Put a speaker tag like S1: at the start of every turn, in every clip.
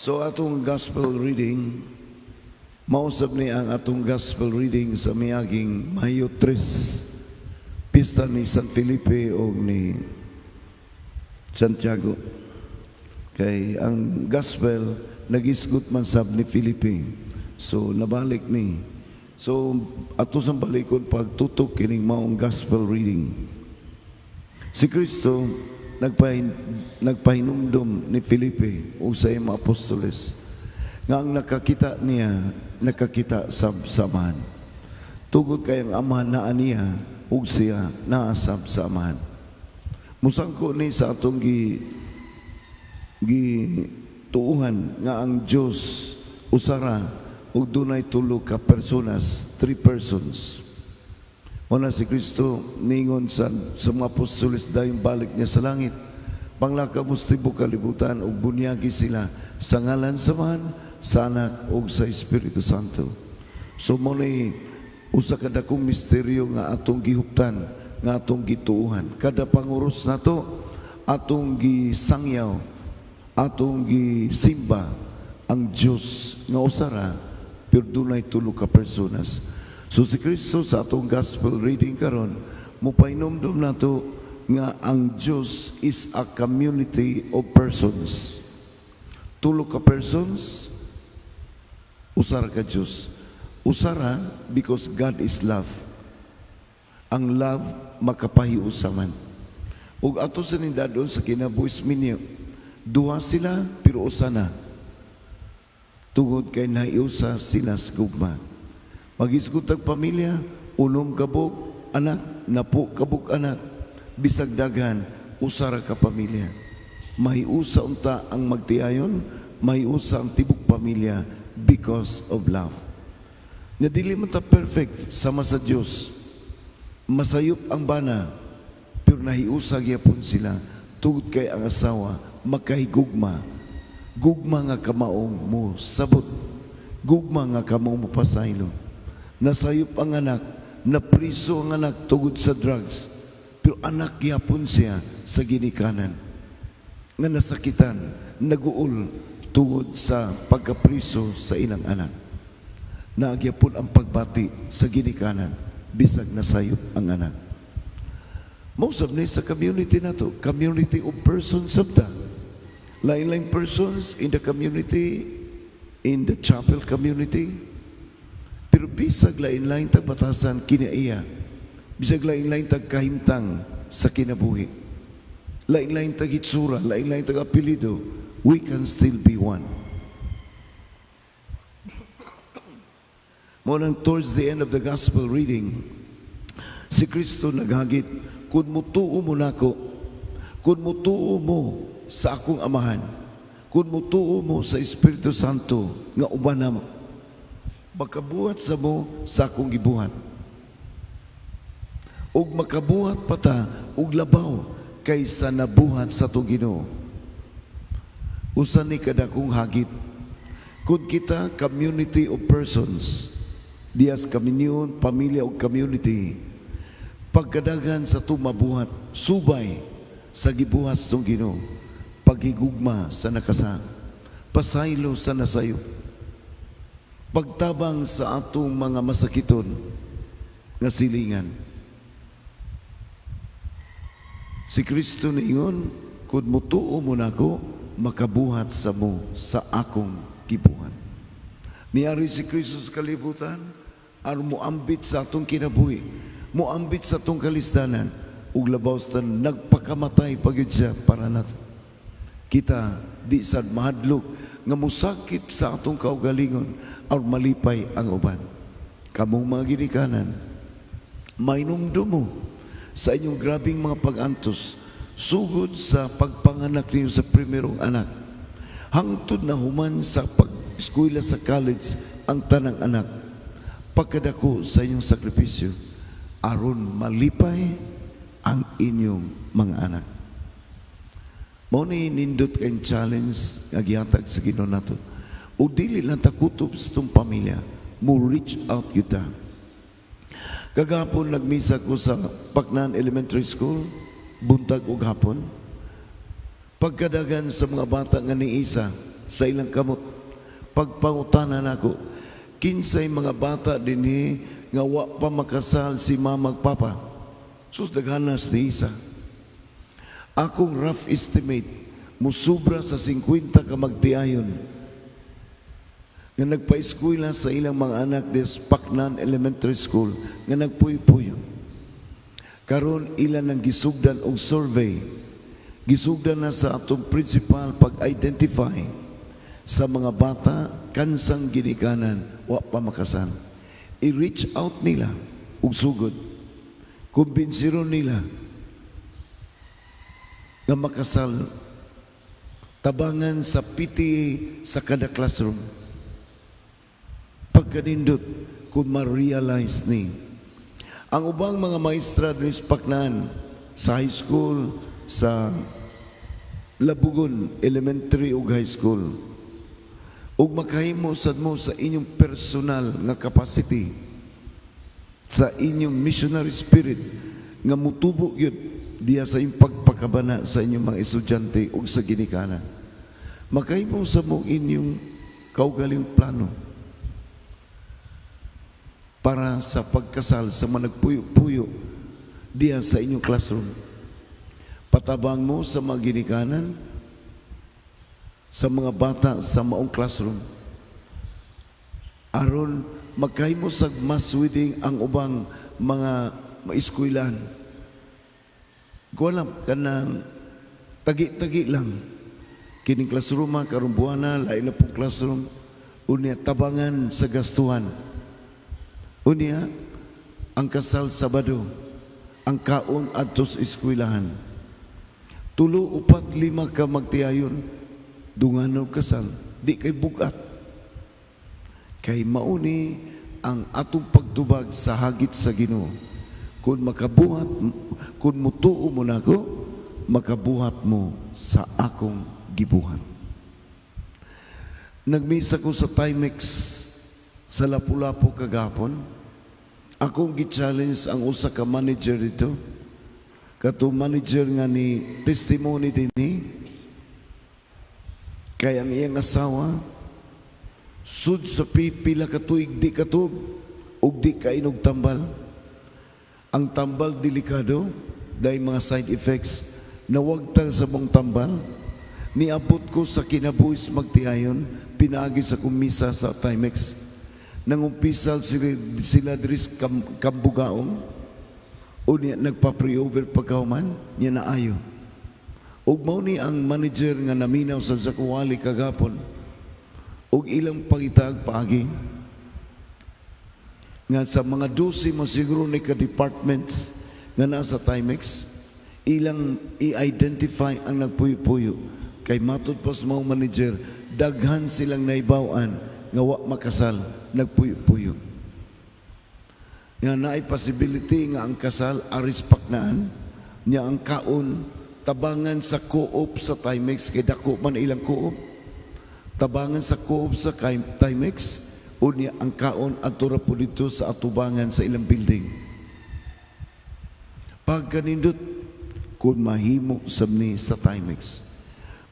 S1: So atong gospel reading, mausab ni ang atong gospel reading sa miaging Mayo 3, pista ni San Felipe o ni Santiago. Kay ang gospel nagisgot man sab ni Felipe. So nabalik ni. So ato sang balikon pagtutok kining maong gospel reading. Si Kristo nagpahinumdom ni Felipe o sa iyang mga apostoles nga ang nakakita niya, nakakita sa Amahan. Tugod kay ang Amahan naa niya ug siya naa sab sa Amahan. Musangko ni sa atong gi tuuhan nga ang Dios usara ug dunay tulo ka personas, three persons. Mao na si Kristo ningon sa mga apostoles dayon balik niya sa langit. "Panglakaw mo sa tibok kalibutan ug bunyagi sila sa ngalan sa Amahan, sa Anak ug sa Espiritu Santo." So mao ni usa ka dakong misteryo nga atong gihuptan, nga atong gituuhan. Kada panguros nato, atong gisangyaw, atong gisimba ang Dios nga usara pero dunay tulo ka personas. So si Kristo sa atong gospel reading karon mopahinumdom nato nga ang Dios is a community of persons. Tulo ka persons, usara ka Dios. Usara because God is love. Ang love makapahiusa man. Ug ato sa nindadon sa kinabuhi minyo, duha sila pero usa na. Tungod kay nahiusa sila sa gugma. Magisgot ang pamilya, 6 kabuk anak, 10 kabuk anak, bisag daghan, usa ra ka pamilya. Mahiusa unta ang magtiayon, mahiusa ang tibok pamilya because of love. Nga dili man ta perfect sama sa Dios. Masayop ang bana, pero nahiusa gyapon sila tungod kay ang asawa makahigugma. Gugma nga kamaong mo sabot. Gugma nga kamaong mo pasaylo. Nasayop ang anak, napriso ang anak tungod sa drugs, pero anak gyapon siya sa ginikanan nga nasakitan, naguol tungod sa pagkapriso sa ilang anak. Naa gyapon ang pagbati sa ginikanan, bisag nasayop ang anak. Mausab ni sa community nato, community of persons sabta. Lain-lain persons in the community, in the chapel community. Pero bisag lain-lain tag batasan kinaiya. Bisag lain-lain tag kahimtang sa kinabuhi. Lain-lain tag hitsura, lain-lain tag apelyido, we can still be one. Mao nang towards the end of the gospel reading, si Kristo naghagit, "Kung mutuo mo nako, kung mutuo mo sa akong Amahan, kung mutuo mo sa Espiritu Santo nga uban namo, makabuhat sa mo sa akong gibuhat. Ug makabuhat pa ta og labaw kaysa nabuhat sa atong Ginoo." Usa ni kadakong hagit. Kung kita community of persons, dias communion, pamilya o community, pagkadagan sa atong mabuhat, subay sa gibuhat sa atong Ginoo, paghigugma sa nakasa, pasaylo sa nasayop, pagtabang sa atong mga masakiton nga silingan. Si Kristo niingon, "Kung mutuo mo nako, makabuhat sa mo sa akong gibuhat." Niari si Kristo sa kalibutan, aron moambit sa atong kinabuhi, moambit sa atong kalisdanan, ug labaw sa tanan, nagpakamatay pa gyud siya para nato. Kita di sad mahadlok nga musakit sa atong kaugalingon aron malipay ang uban. Kamong mga ginikanan, mainumdum mo sa inyong grabing mga pag-antos, sugod sa pagpanganak ninyo sa primerong anak, hangtod na human sa pag-eskwela sa college ang tanang anak, pagkadako sa inyong sakripisyo, aron malipay ang inyong mga anak. Mao ni nindot kay challenge nga gihatag sa Ginoo nato. O dili lang ta kutob sa itong pamilya, mo reach out kita. Kagahapon nagmisa ko sa Paknan Elementary School, buntag ug hapon. Pagkadagan sa mga bata nga niisa, sa ilang kamot. Pagpangutana nako, kinsay mga bata dinhi nga wa pa makasal si mama ug papa? Sus, daghanas ni isa. Akong rough estimate, musubra sa 50 ka magtiayon nga nagpa-eskwela sa ilang mga anak des Paknan Elementary School nga nagpuyo-puyo. Karon ilan ang gisugdan og survey. Gisugdan na sa atong principal pag-identify sa mga bata kansang ginikanan wa pa makasal. I-reach out nila og sugod. Kumbinsiron nila nga makasal, tabangan sa PTA sa kada classroom. Pagkanindot kung ma-realize ni ang ubang mga maestra diri sa Paknan sa high school, sa Labugon Elementary ug High School, ug makahimo sad mo sa inyong personal nga capacity, sa inyong missionary spirit nga mutubo gyud diya sa inyong pagpakabana sa inyong mga estudyante ug sa ginikanan, makahimo sa mo inyong kaugaling plano para sa pagkasal sa mga nagpuyo-puyo diya sa inyong classroom. Patabang mo sa mga ginikanan, sa mga bata sa maong classroom. Aron magkahimo sa mass wedding ang ubang mga maeskwelahan. Ko alam, kanang tagi-tagi lang. Kining classroom ha, karong buwana, lain na pong classroom. Unya, tabangan sa gastuhan. Unya, ang kasal Sabado, ang kaon adto sa eskwelahan. Tulo, upat, lima ka magtiayon, dungan og kasal, di kay bugat. Kay mauni ang atong pagtubag sa hagit sa Ginoo. Kung makabuhat, kung mutuo mo nako, makabuhat mo sa akong gibuhat. Nagmisa ko sa Timex sa Lapu-Lapu kagahapon. Akong gi-challenge ang usa ka manager dito. Kato manager nga ni testimony dinhi. Kay ang iyang asawa sud sa pipila ka tuig di katuob ug di kainog tambal. Ang tambal delikado dahil mga side effects. Nawagtang sa mong tambal. Niabot ko sa kinabuhis magtiayon, pinaagi sa kumisa sa Timex. Nangumpisal sila diri sa Kambugaong. Unya nagpa-pray-over pagkahuman, niya naayo. Ug mao ni ang manager nga naminaw sa Zakuali kagapon. Ug ilang pangitag paagi nga sa mga 12 mo siguro ni ka departments nga nasa Timex, ilang i-identify ang nagpuyo-puyo, kay matud pa sa mga manager, daghan silang naibaw-an nga wa makasal, nagpuyo-puyo, nga naay possibility nga ang kasal aris Paknaan, niya ang kaon tabangan sa co-op sa Timex, kay dako man ilang co-op, tabangan sa co-op sa Timex, unya ang kaon adto ra po dito sa atubangan sa ilang building. Pagkanindot kung mahimo sab ni sa Timex,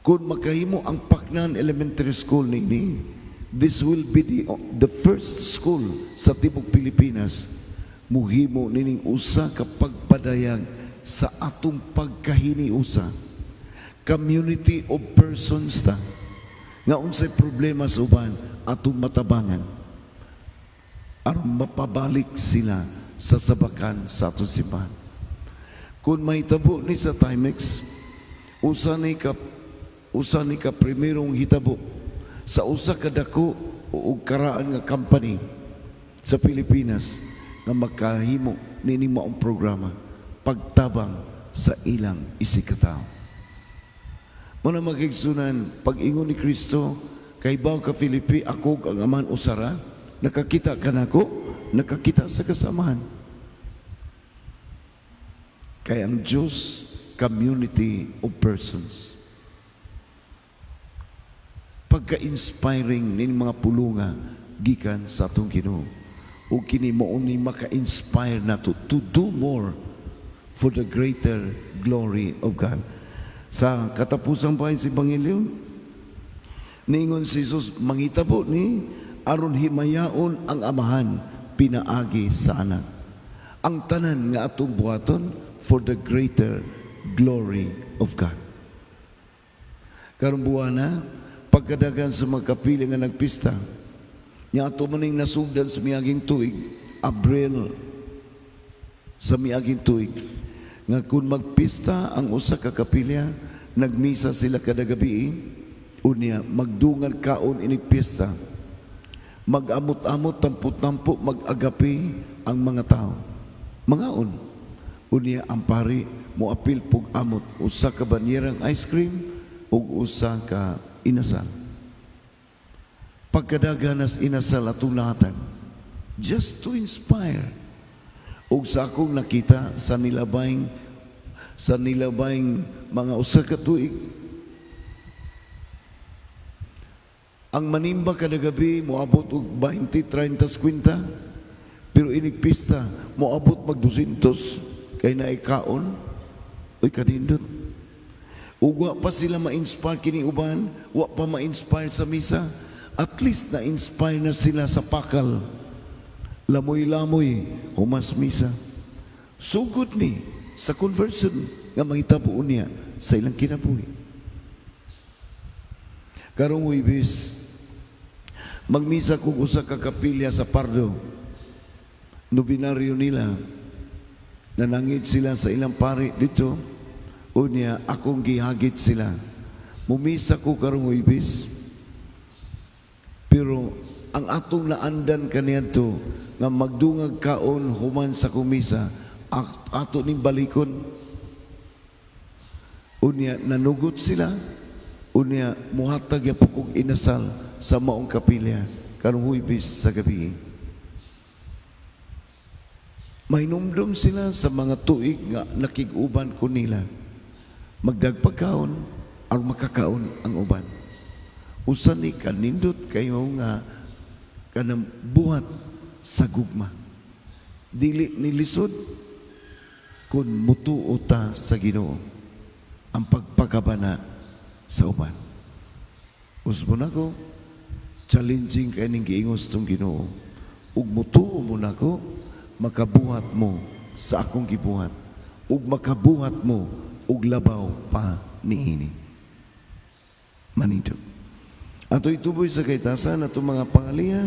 S1: kung makahimo ang Paknan Elementary School nini, this will be the first school sa tibok Pilipinas muhimo nining usa ka pagpadayag sa atong pagkahiniusa, community of persons ta nga unsay problema sa uban atong matabangan aron mapabalik sila sa sabakan sa atong simbahan. Kung mahitabo ni sa Timex, usa ni ka primerong hitabo sa usa ka dako o karaan nga company sa Pilipinas nga makahimo nini maong programa pagtabang sa ilang isigkatawo. Muna, mga kaigsuonan, pag-ingon ni Kristo, "Kahibaw ka, Felipe, ako ug ang Amahan usa ra, nakakita ka nako, nakakita sa ka sa Amahan." Kay ang Diyos, community of persons. Pagka-inspiring nin mga pulunga gikan sa atong Ginoo. Ug kini mao ni maka-inspire nato to do more for the greater glory of God. Sa katapusang bahin sa Ebanghelyo, Ningon si Jesus, manghitabo ni aron himayaon ang Amahan pinaagi sa Anak. Ang tanan nga atong buhaton for the greater glory of God. Karong buwana, pagkadagan sa mga kapilya nga nagpista, nya ato maning nasugdan sa miaging tuig, Abril sa miaging tuig, nga kung magpista ang usa ka kapilya, nagmisa sila kada gabi, unya magdungan kaon inig pista, mag-amot-amot, tampo-tampo, mag-agape ang mga tao. Mangaon. Unya ang pari moapil pug amot, usa ka banyerang ice cream ug usa ka inasal. Pagkadaganas inasal atong lahatan, just to inspire. Ug sa akong nakita sa nilabayng mga usa ka tuig, ang manimba kada gabi moabot og 20, 30, 50, pero inig pista moabot mag 200 kay naay kaon. Uy, kanindot. Ug wa pa sila ma-inspire kini uban, wa pa ma-inspire sa misa, at least na-inspire na sila sa pakal. Lamoy-lamoy, humas misa. Sugod ni sa conversion nga mahitabo niya sa ilang kinabuhi. Karong Huwebes, magmisa kog usa ka kapilya sa Pardo. Nobenaryo nila. Nanangid sila sa ilang pari dito. Unya, akong gihagit sila. Mumisa ko karong Huwebes. Pero ang atong naandan kaniadto nga magdungag kaon human sa kumisa, ato ning balikon. Unya, nanugot sila. Unya, muhatag ya kog inasal sa maong kapilya karong Huwebes sa gabi. Mahinumdum sila sa mga tuig nga nakig-uban ko nila. Magdagpagkaon aron makakaon ang uban. Usa ni kanindot kayo nga kanang buhat sa gugma. Dili ni lisod kung mutuo ta sa Ginoo ang pagpakabana sa uban. Usbon ako, challenging kay ning giingos tong Ginoo. Ug mutuo mo nako, makabuhat mo sa akong gibuhat. Ug makabuhat mo og labaw pa niini. Manindog. Ato ituboy sa kahitasan atong mga pangaliya.